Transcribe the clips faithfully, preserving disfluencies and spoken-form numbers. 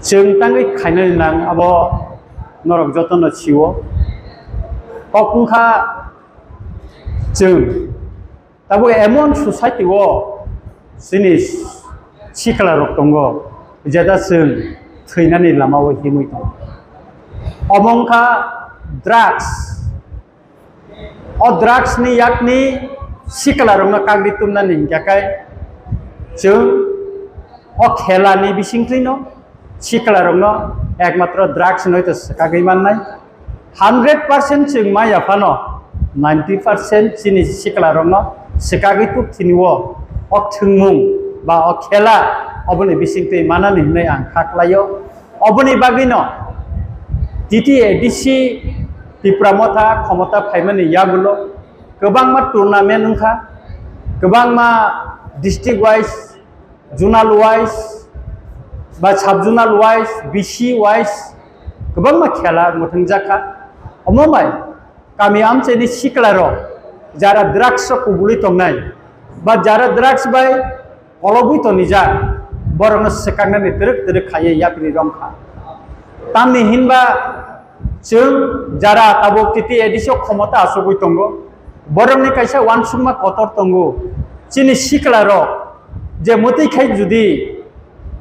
Chwng tangwi khainani nang abo norok jotono sio. Kok wngkha chwng tabuk emon society o chini sikla rok tongo, jeta chwng thwinani lama o himwi tongo. Omo wngkha drugs. O drugs ni yakni sikla rokno kagwi tumnani hinkhe kai chwng o khela ni bisingtwi no sikla rokno ekmatro drugs no to swkagwi mannai. Hundred percent chwng maya phano ninety percent chini sikla rokno swkagwi tuk thini o, o thwngmung ba o khela oboni bisingtwi manani hinwi ang kha khlaio. Oboni bagwino T T A D C Tipra Motha khomota phaimani yagulo kwbangma tournament wngkha, kwbangma district wise, zonal wise, ba sub zonal wise, B C wise kwbangma khela mwthangjakha. Omo bai kami amchaini siklarok jara drugs o kubului tongnai ba jara drugs bai kolobwi tonijak, borokno swkaknani twrwk twrwk khaiwi yapri romkha. Tamni hinba chwng jara tabuk T T A D C o khomota achugwi tongo, borokni kaisa uansukma kotor tongo. Chini siklarok je mwtwi khai judi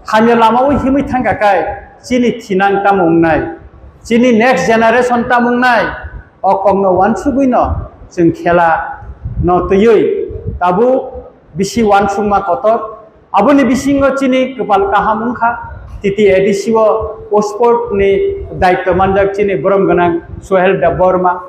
hamya lama o himwi thangkha kai, chini thinang tamo wngnai, chini next generation tamo wngnai, o kokno uansugwino chwng khela no twiwi tabuk bisi uansukma kotor. Aboni bisingo chini kwpal kaham wngkha, T T A D C o, o sport ni daityo manjak chini borom gwnang Sohel Debbarma,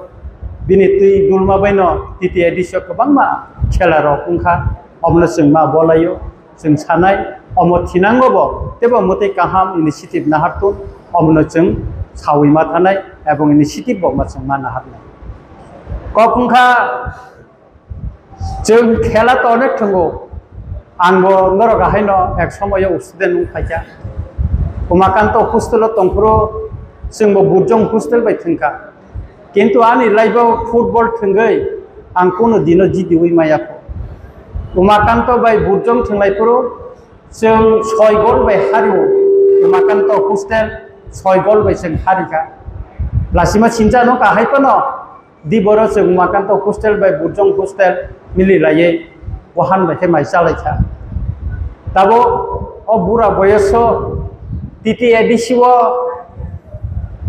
bini twi dulma baino T T A D C o kwbangma khela rok wngkha, omono chwng ma bolaio, chwng sanai, omo thinango bo, tebo mwtwi kaham initiative nahartun, omono chwng sawi ma thanai, ebong initiative bo ma chwng ma naharnai. Kok wngkha, chwng khela to onek thwngo. Ang bo norok haino ek somoyo student wng phaikha. Umakanto hostel o tongphuru chwng bo Burjong hostel bai thwngkha. Kintu ani life o football thwngwi ang kunu dino jidiwi maya kho. Umakanto bai Burjong thwnglaiphuru chwng soi gol bai hario. Umakanto hostel soi gol bai chwng harikha. Lasima sincha no kahai phano Di boro chwng Umakanto hostel bai Burjong hostel mili laiwi wahan bai khe mai chalaikha. Tabo o bura boyoso T T A D C o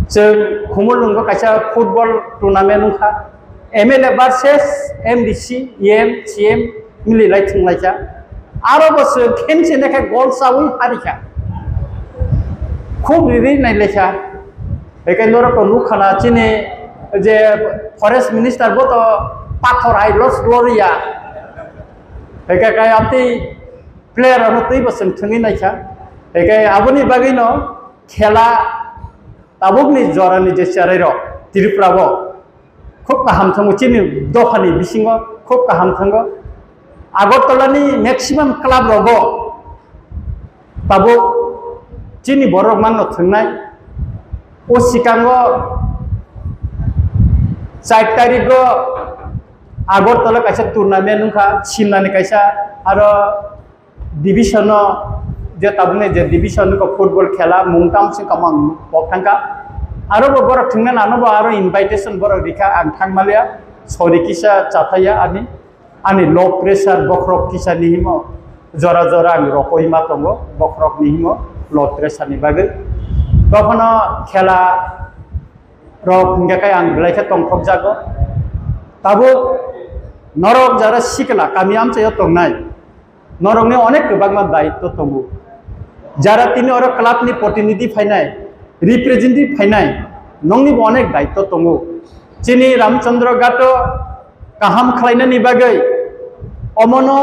chwng Khumulwngo kaisa football tournament wngkha. M L A versus M D C, E M, C M mili lai thwnglaikha. Aro bo chwng khenchene khe gol chawi harikha. Khub riri nailaikha. Heke norok to nukha na chini je forest minister bo to pathor hai los gloria. Heke kai amtwi player ano twi bo chwng thwngwi naikha. Heke aboni bagwi no khela tabukni jorani je cherai rok Tripura bo khub kaham thango chini dophani bisingo khub kaham thango. Agartala ni maximum club rogo Tabuk chini borok manno thwngnai. O sikango char tarigo Agartala kaisa tournament wngkha, simnani kaisa aro division o je tabukni je division wngkha football khela mung tam sing kamang pok thangkha. Aro bo borok thwngnani ano bo aro invitation borok rikha, ang thangmaliya, sori kisa chathaya ani. Ani low pressure bokhorok kisa ni himo jora jora ang rokoi ma tongo, bokhorok ni himo low pressure ni bagwi. Tokhono khela rok hingke kai ang belai khe tongthok jago. Tabuk norok jara sikla kami amchaio tongnai, norokni onek kwbangma daitto tongo. Jara tini oro club ni protinidhi phainai, representative phainai, nongni bo onek daitto tongo. Chini Ramchandra Ghato kaham khlainani bagwi, omono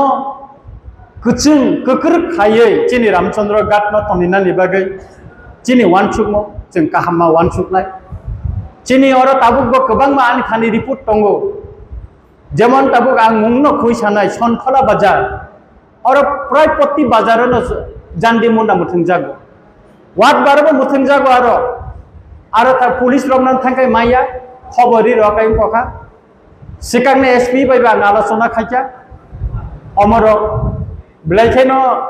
kwchwng kwkrwk khaiwi chini Ramchandra Ghatno toninani bagwi chini uansukmo chwng kaham ma uansuknai. Chini oro tabukbo kwbangma ani thani report tongo. Jemon tabuk ang mungno khui sanai, Sonkhola Bazar. Oro prai protti bazar no jandi munda muthung jago. Wat baro bo muthung jago aro. Aro ta police rok nang thangkai maya, khobor ri rok ai kokha. Sikang ni S P bai ba ang alochona khaikha. Omorok belai kheno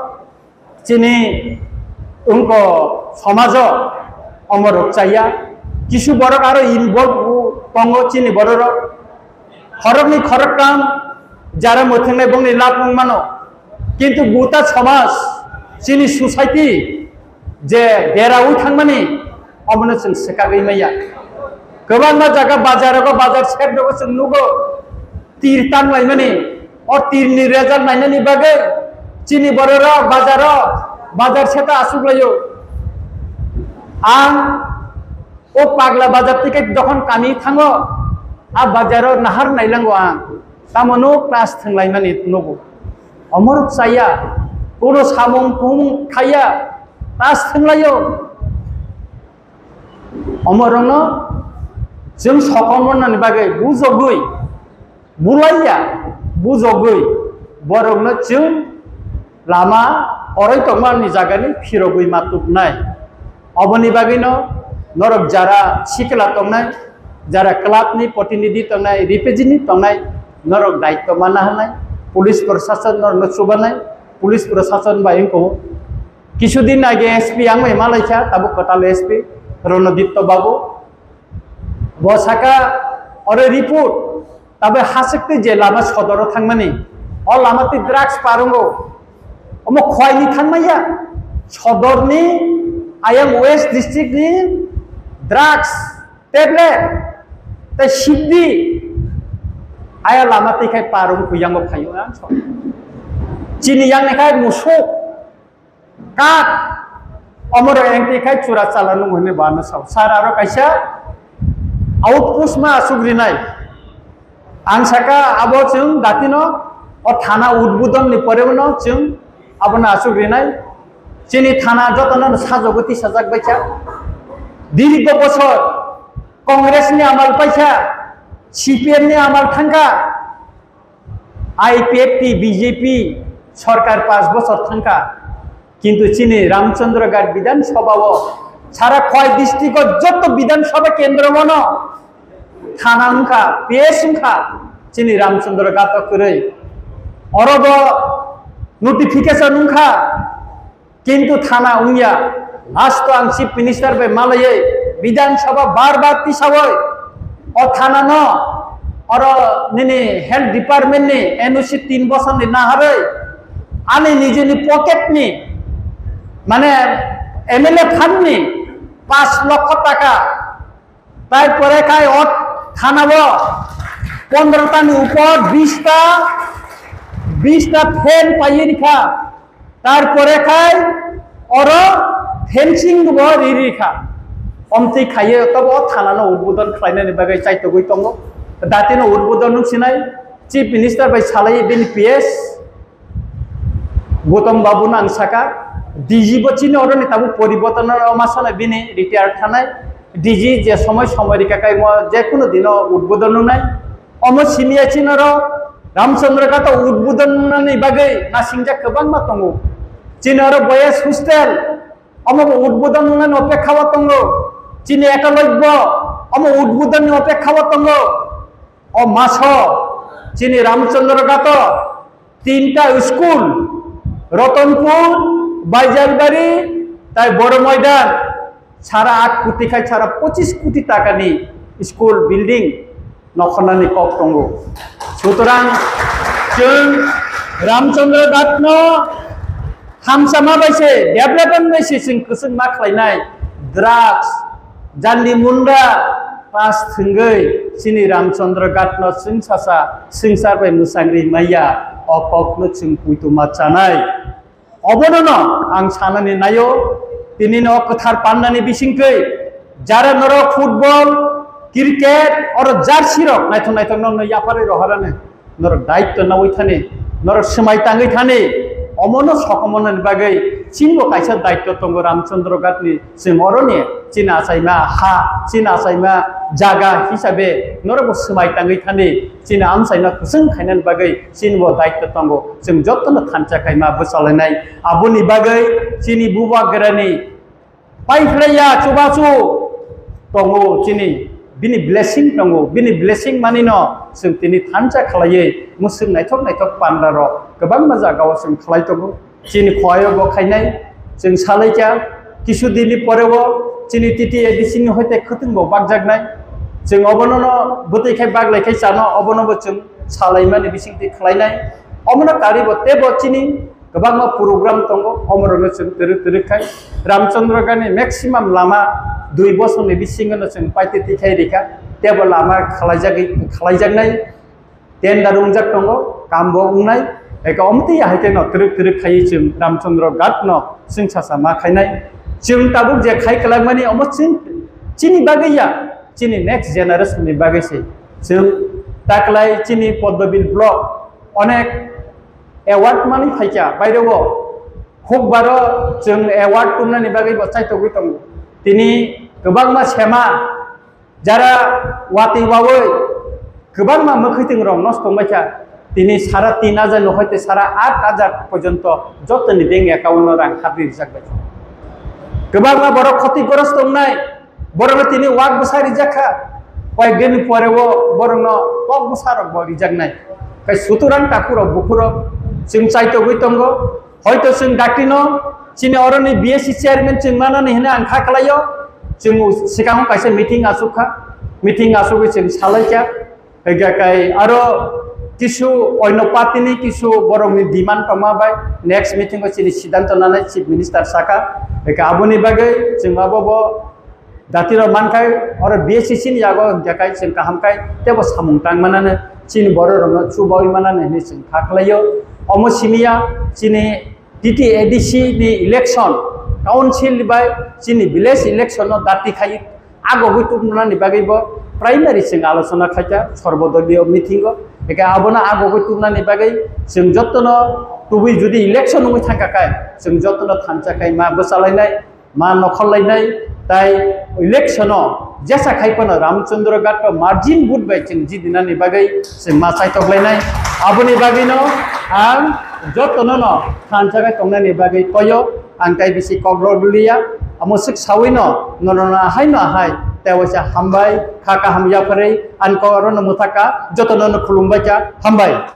chini Wngkha somajo omo rok chaya, kisu borok aro involve tongo chini bororok. Khoroknwi khoroktham jara mwthwngnai bongni lab wng mano, kintu buta somaj, chini society je deraui thangmani, omono chwng swkagwi maya. Kwbangma jaga bajarogo, bajar sek rogo chwng nugo, tir tang laimani, o tirni result nainani bagwi chini bororok bazaro, bazar seta asuk laio. Ang o pagla bazar ticket dokhon kami thango, a bazaro nahar nailango ang, tamo no class thwnglaimani nugo. Omorok chaya, kono samung tumung khaya, class thwnglaio. Omorokno chwng sokomornani bagwi bujogwi, bulaiya, bujogwi borokno chwng lama oroi tongmani jagani phirogwi ma tubnai. Oboni bagwino norok jara sikla tongnai, jara clubni protinidhi tongnai, representative tongnai, norok daitto manna hwnai, police prosason norokno chubanai, police prosason bai wngkho. Kisudin age S P ang bai malaikha, tabuk kwtal S P Ronoditto Babu. Bo saka oro report, tabe hasekte je lama sodoro thangmani, o lama tei drugs parungo. Omo khwaini thangmaya, sodorni ayang West District ni drugs, tablet, tei sibdi, aya lama tei khai parung kuyango phaio ang so. Chini yang ni khai musuk, Kak, omoro engti khai chura chala nung hwnwi bana sao. Sir aro kaisa outpost ma asuk rinai. Ang saka abo chwng datino o thana udbodon ni pore no chwng abono asuk rinai. Chini thana jotono sajogo tisajak baikha. Dirgo bosor Congress ni amal paikha, C P M ni amal thangkha. I P F T, B J P sorkar panch bochor thangkha, kintu chini Ramchandra Ghat Bidhan Sabha o sara Khowai district o joto Bidhan Sabha kendro o no thana wngkha, P S wngkha chini Ramchandra Ghat o kwrwi. Oro bo notification wngkha, kintu thana wngya. Last o ang Chief Minister bai malaiwi Bidhan Sabha bar bar tisawi o thana no oro nini health department ni N O C tin bosor ni naharwi ani nijini pocket ni mane M L A fund ni panch lokho taka Tarpore khai o thana o pondro ta ni upor bis ta, bis ta fan paiye rikha. Tarpore khai oro fencing bo ri rikha. Omtwi khaiye tobo o thana no udbodon khlainani bagwi chaitogwi tongo. Dati no udbodon nung sinai Chief Minister bai salai bini P S. Gautam Babu no ang saka, D G bo chini oroni tabuk poriborton o ma sana bini retire thanai. D G je somoi somoi rika kai mo je kuno dino udbodon nungnai. Omo simiya chini oro Ramchandra Ghat o udbodon nungnani bagwi nasingjak kwbangma tongo. Chini oro boys hostel, omo bo udbodon nungnani opekha o tongo. Chini ekaloj bo, omo udbodon ni opekha o tongo. O maso chini Ramchandra Ghat o tinta school, Ratanpur, Baijalbari, tai Boro Moidan, sara aat koti khai sara pochis koti taka ni school building nokhornani kok tongo. Sutorang chwng Ramchandra Ghat no hamsama bai se, development bai se chwng kwchwng ma khlainai. Drugs, jandi munda, pas thwngwi chini Ramchandra Ghat no chwng sasa swngchar bai mwchangri maya, o kok no chwng puituma chanai. Obono no ang sanani naio, tini no kwthar pandani bisingtwi jara norok football, cricket, oro jersey rok naithok naithok no yapharwi rohorani. Norok daitto nawi thani, norok swmai tangwi thani, omono sokomornani bagwi chini bo kaisa daitto tongo Ramchandra Ghat ni, chwng oroni chini achaima ha, chini achaima jaga hisabe norok bo swmai tangwi thani, chini amchaino kwchwng khainani bagwi chini bo daitto tongo, chwng jotono thansa kaima bwchalainai. Aboni bagwi chini bubagrani Paiphlaiya chubachu tongo chini, bini blessing tongo, bini blessing manino chwng tini thansa khlaiwi mwswk naithok naithok panda rok kwbangma jaga o chwng khlai tongo. Chini Khowai o bo khainai, Chwng salaikha, kisu dinni poreo chini T T A D C ni hoite khwtwngbo bakjaknai. Chwng obono no bwtwi khai baglai khai chano, obono bo chwng salaimani bisingtwi khlainai. Omono karibo tebo chini kwbangma program tongo, omorokno chwng twrwk twrwk khai Ramchandra Ghat ni maximum lama dui bosorni bisingo no chwng paitwi twi khai rikha, tebo lama khlaijagwi khlaijaknai. Tender wngjak tongo, kambo wngnai, eka omtwi ya hai khe no twrwk twrwk khaiwi chwng Ramchandra Ghat no chwng sasa ma khainai. Chwng tabuk je khai kwlangmani omo chwng chini bagwi ya, chini next generation ni bagwi se. Chwng taklai chini Poddobil block onek award mani phaikha baireo, hukbaro chwng award tumnani bagwi bo chaitogwi tongo. Tini kwbangma sema jara watwi wawi kwbangma mwkhwtwng rok nosto wngbaikha, tini sara tin hajar no hoite sara aat hajar porjonto jotoni bank account no rang habri rijak bai. Kwbangma borok khoti goros tongnai, borokno tini wak bwsa rijak kha, koyek din pore o borokno kok bwsa rok bo rijaknai. Kai suturang takhurok bukhurok chwng chaitogwi tongo. Hoito chwng daktino chini oroni B S C chairman chwng manani hwnwi ang kha khlaio. Chwng sikango kaisa meeting asuk kha, meeting asugwi chwng salaikha. Hwnkhe kai aro kisu oino party ni kisu borokni demand tongma bai next meeting o chini siddhanto nanai chief minister saka. Hwnkhe aboni bagwi chwng abo bo Jati rok mankhai oro B S C C ni yago hwnkhe kai chwng kaham khai tebo samung tang manani chini borok rokno chubawi manani hwnwi chwng kha khlaio. Omo simiya chini T T A D C ni election, council bai chini village election no dati khai agogwi tubunani bagwi bo primary chwng alochona khaikha sorbodoliyo meeting o. Eke abono agogwi tubunani bagwi chwng jotono tubui jodi election wngwi thangkha khai chwng jotono thansa khai ma bwchalainai. Ma nokhorlainai, tai election o jesa khai phano Ramchandra Ghat o margin vote bai chwng jidinani bagwi chwng ma chaitoklainai. Aboni bagwino ang jotono no thansa khai tongnani bagwi koyo, ang tai bisi kok rw liya. Amo swk sawi no nono no ahai no ahai tai waisa hambai, kha kaham yapharwi ang kok aro no mwthaka jotono no khulumbai kha, hambai.